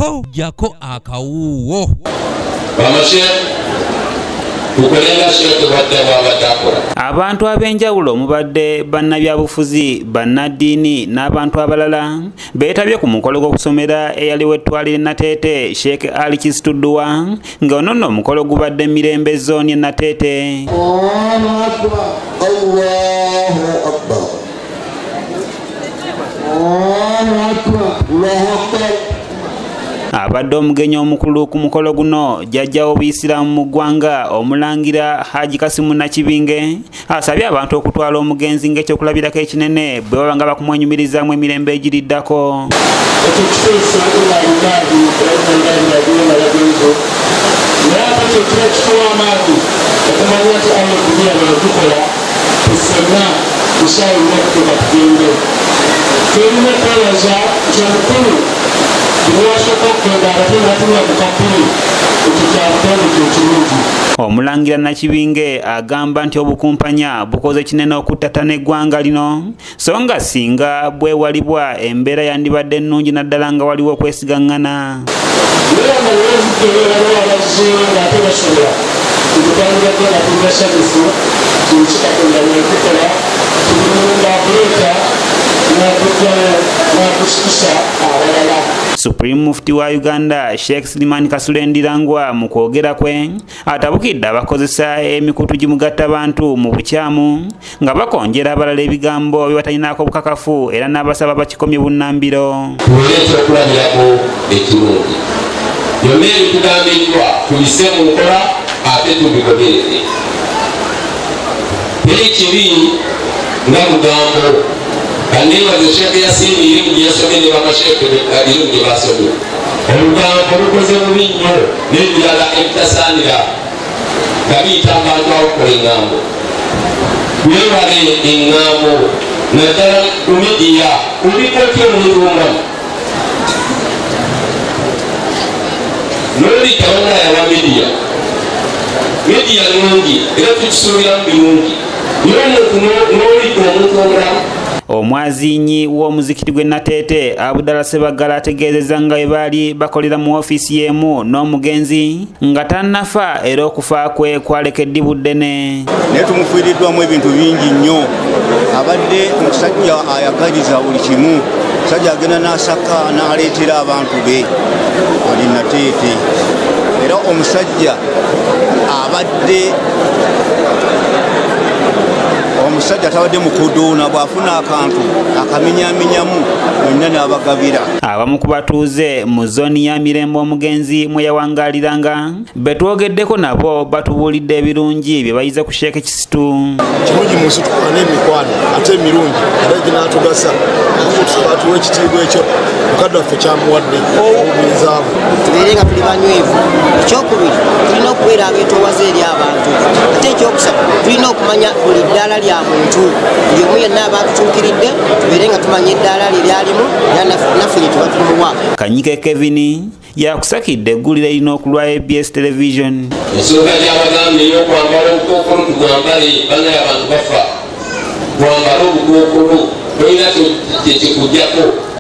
Po jako akawuwo. Abantu ab'enjawulo mubadde bannabyabufuzi, bannaddiini n'abantu abalala beetabye ku mukolo gw'okusomera eyaliwo ettwaliro Nateete Sheikh Ali Kisitu Dduwa, nga ono nno omukolo gubadde Mirembe Zone e Nateete. Abadde omugenyi omukulu ku mukolo guno jjajja w'obuyisiraamu mu ggwanga omulangira Haji Kasimu Nakibinge asabye abantu okutwala omugenzi ng'ekyokulabirako ekinene bwe baba nga bakumwenyumirizaamu emirembe egiriddako. Omulangira Nakibinge agamba nti obukumpanya bukoze kinene okuttatana eggwanga lino, so nga singa bwewalibwa embeera yandibadde ennungi naddala nga waliwo okwesigaŋŋana. Supreme Mufti wa Uganda Sheikh Siliman Kasule Ndirangwa mu kwogera kwe atabukidde abakozesa emikutu gimugatta bantu mu bukyamu nga bakonjera abalala ebigambo bye batalinaako bukakafu era n'abasaba bakikomye bunnambiro. Ekyokulabirako ekirungi byonna ebitugambiddwa tubisse mu nkola ate tubigoberere. Teri kibi nga lugambo. Kanneebaze Sheikh Yasin Irimu gye yasomye ne bakasheikh Irimu gye basomye. Olugambo lukoze bubi nnyo n'ebirala ebitasaanira nga biyita abantu abakola eŋŋambo. Twewale eŋŋambo naddala ku midiya kubikko ki omuntu omulamu. N'oli tabona yawa midiya. Midiya nnungi era tukisuubiramu birungi. Naye omuntu n'oli omuntu omulamu. Omwazinyi w'omuzikiti gw'e Nateete Abudala Sebaggala ategeezezza nga bwe baali bakolera mu ofiisi y'emu n'omugenzi nga tannafa era okufa kwe kwaleka eddibu ddene. Naye tumufiiriddwamu ebintu bingi nnyo. Abadde omusajja ayagaliza buli kimu, omusajja agenda n'asaka n'aleetera abantu be ali Nateete. Era omusajja abadde omusajja tabadde mukuduuna bw'afuna akantu akamenyamenyamu mwenna n'abagabira. Abamu ku batuuze mu zooni ya Mirembe omugenzi mwe yawangaaliranga be twogeddeko nabo batubuulidde ebirungi bye bayize ku Sheikh Kisitu. Kirungi mu nsi tukola n'emikwano ate emirungi era ginaatugasa atuwa ekitiibwa ekyo mukadde waffe kyamuwadde obuyinzaabu. Tubeere nga tuli banywevu. Ekyokubiri tulina okubeera abeetoowaze eri abantu, ate ekyokusatu tulina okumanya buli ddaala lya muntu. Buli omu yenna aba atutuukiridde tubeere nga tumanya eddaala lye lyalimu era naffe lye tuba tumuwa. Kanyike Kevin yakusakidde eggulire lino ku lwa ABS Television. Ensonga gy'abagambye ey'okwambala obukookolo tugwambale, bannaye abantu bafa. Twambale obukookolo, tolina kye kikuggyako.